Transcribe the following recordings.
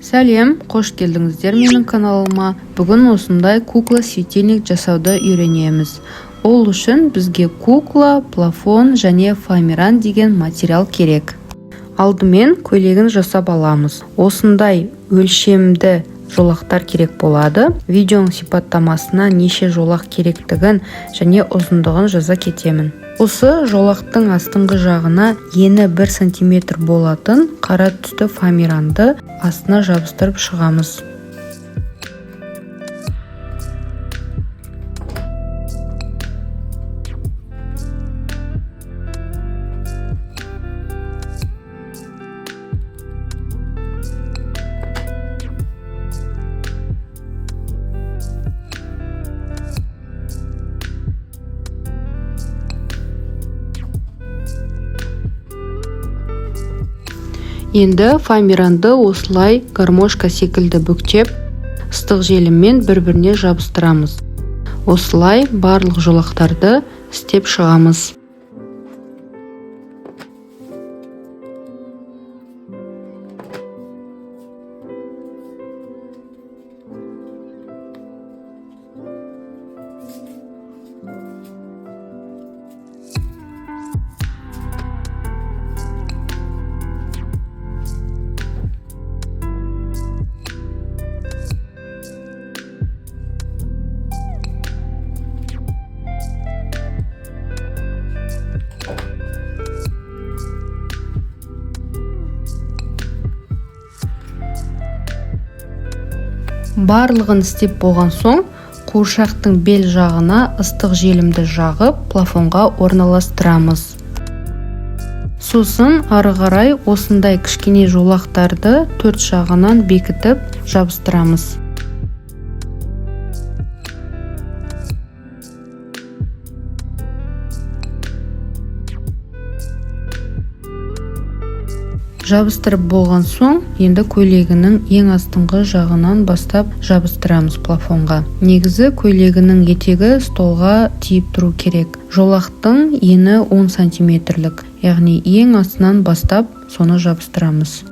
Сәлем, қош келдіңіздер менің каналыма. Бүгін осындай кукла светильник жасауды үйренеміз. Ол үшін бізге кукла, плафон және фоамиран деген материал керек. Алдымен көйлегін жасап аламыз. Осындай өлшемді жолақтар керек болады. Видеоның сипаттамасына неше жолақ керектігін және ұзындығын жаза кетемін. Осы жолақтың астыңғы жағына ені 1 сантиметр болатын қара түсті фоамиранды астына жабыстырып шығамыз. Енді фоамиранды осылай гармошка секілді бүктеп, ыстық желіммен бір-біріне жабыстырамыз. Осылай барлық жолақтарды істеп шығамыз. Барлығын істеп болған соң, қуыршақтың бел жағына ыстық желімді жағып, плафонға орналастырамыз. Сосын ары қарай осындай кішкене жолақтарды төрт жағынан бекітіп жабыстырамыз. Жабыстырып болған соң, енді көйлегінің ең астыңғы жағынан бастап жабыстырамыз плафонға. Негізі көйлегінің етегі столға тиіп тұру керек. Жолақтың ені 10 сантиметрлік, яғни ең астынан бастап соны жабыстырамыз.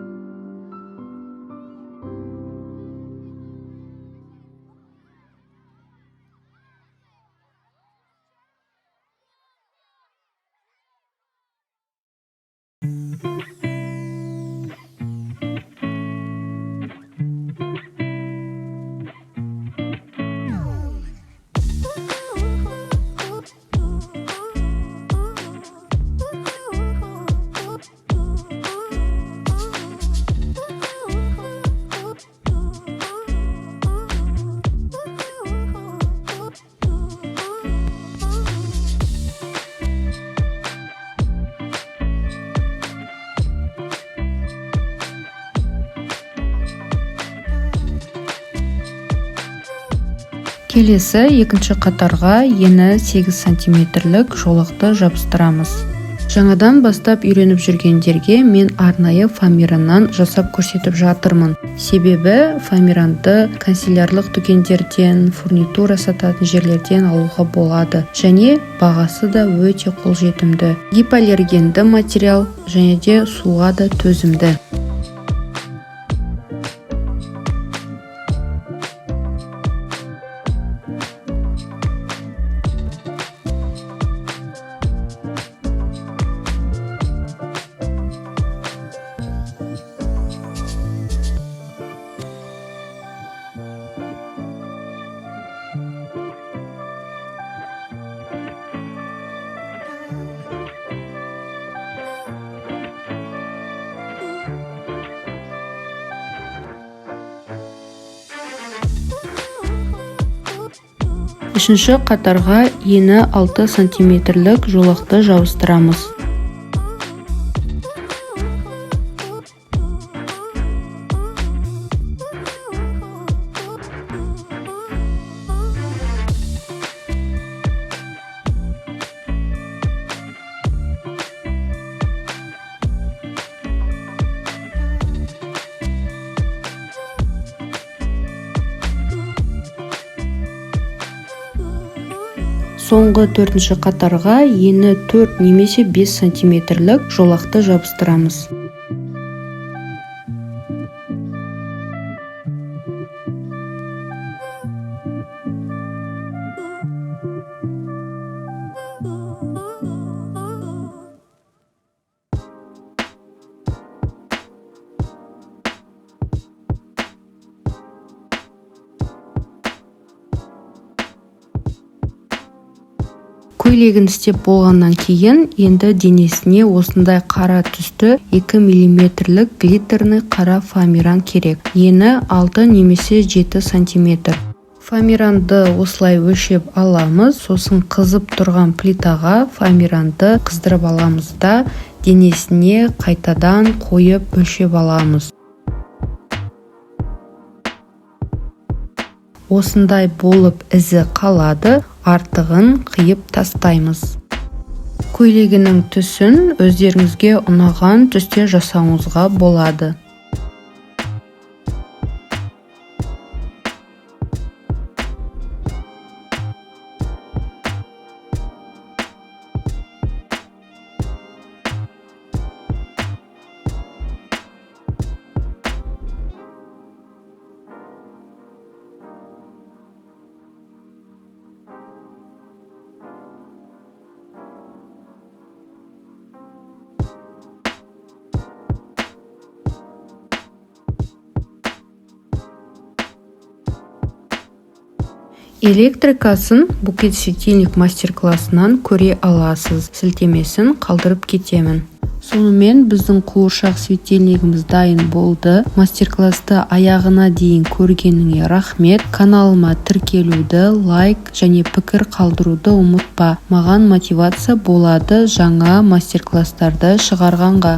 Келесі екінші қатарға ені 8 сантиметрлік жолақты жабыстырамыз. Жаңадан бастап үйреніп жүргендерге мен арнайы фоамираннан жасап көрсетіп жатырмын. Себебі фоамиранды канцелярлық дүкендерден, фурнитура сататын жерлерден алуға болады. Және бағасы да өте қолжетімді. Гипоаллергенді материал және де суға да төзімді. Үшінші қатарға ені 6 сантиметрлік жолақты жабыстырамыз. Соңғы төртінші қатарға ені 4 немесе 5 сантиметрлік жолақты жабыстырамыз. Көйлегін істеп болғаннан кейін енді денесіне осындай қара түсті 2 миллиметрлік глиттерный қара фоамиран керек. Ені 6 немесе 7 сантиметр. Фоамиранды осылай өлшеп аламыз, сосын қызып тұрған плитаға фоамиранды қыздырып аламыз да, денесіне қайтадан қойып өлшеп аламыз. Осындай болып ізі қалады, артығын қиып тастаймыз. Көйлегінің түсін өздеріңізге ұнаған түсте жасауыңызға болады. Электрикасын букет светильник мастер-классынан көре аласыз, сілтемесін қалдырып кетемін. Сонымен біздің қуыршақ светильнигіміз дайын болды. Мастер-классты аяғына дейін көргеніңе рахмет. Каналыма тіркелуді, лайк және пікір қалдыруды ұмытпа. Маған мотивация болады жаңа мастер-класстарды шығарғанға.